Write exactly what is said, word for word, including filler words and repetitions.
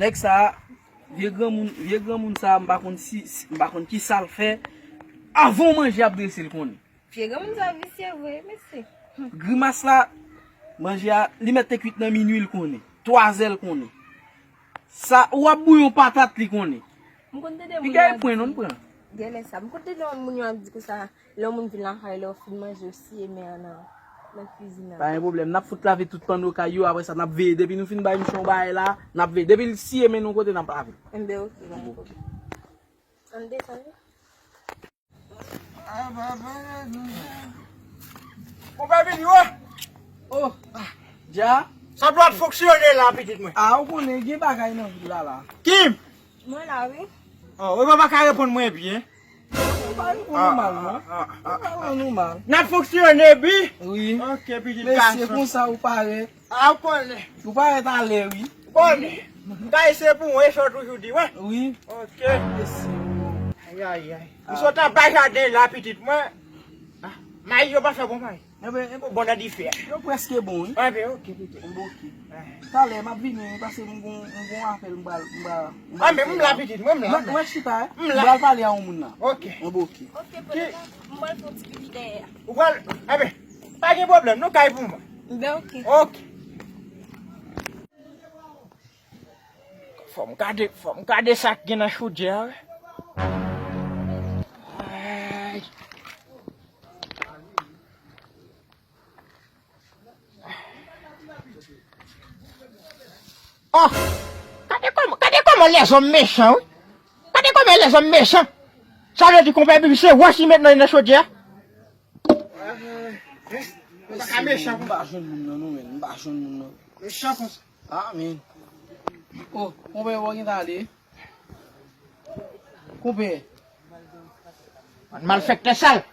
Nèg sa a, vye granmoun, vye granmoun sa a, m pa konn si, si- m pa konn ki sa l fè. Avan w manje ap drese l konnen. Vye granmoun sa visye vre, mesye. Grimas la, manje a, li mèt te kwit nan minwi l konnen. Twazè l konnen. Sa, ou ap bouyon patat li konnen. M konn tande moun yo ap di. Piga e pwen non pran. Genlè sa. M konn tande moun yo ap di konsa, lè yon moun vin lakay, lè w fin manje, w siye men an nan, nan kwizin nan. Pa gen pwoblèm. N ap fout lave tout panno kay yo, apre sa, n ap veye. Depi nou fin bay misye yon bagay la, n ap veye. Depi l siye men nou kote, n ap lave. Enben, oke, pa gen pwoblèm. Ann desann wi. Konpè vini, wè. Oh, ah, Dja? Sa dwe ap fonksyone la, pitit mwen. Ah, ou konnen, gen bagay nan vil la, la. Kim? Mwen la, wi. Oh, ou pa ka reponn mwen byen. Ou pa reponn nòmal, non. Ah, ah, ah, ah. Ou pa reponn nòmal. N ap fonksyone, bi? Wi. Ok, pitit gason. Mesye, konsa ou parèt. Ah, ou konnen. Ou parèt alè, wi. Konnen. Kay se pou mwen, e sa w toujou di, wè. Wi. Ok. Mesye. Ay, ay, ay. M sot anba jaden la, pitit mwen. Ah, mayi yo pa fè bon mayi. Enben, enben. Bon nan dife a. Yo prèske bon, wi. Enben, ok, pitit. Enben, ok. Ah. Talè, m ap vini, wi, paske m gon, m gon apèl, m pral, m pral, m pral fè la. Ah, men m la, pitit mwen, m la. Mwen, mwen chita, eh. M la. M pral pale a yon moun la. Ok. Enben, ok. Ok, m pral fè yon ti pipi dèyè a. Ou pral, enben, pa gen pwoblèm, non, kay pou mwen. Ben, ok. Ok. Fò m gade, fò m gade sa k gen nan chodyè a, wi. Ay. Oh! Gade kòman, gade kòman lèzòm mechan, wi. Gade kòman lèzòm mechan. Sa vle di konpè Bibi se wòch li met nan, nan chodyè a? Ou pa ka mechan konsa. M pa jwenn moun nan non, men. M pa jwenn moun nan. Mechan konsa. Ah, men. Oh, konpè, ou gentan ale? Konpè. Bann malfektè sal.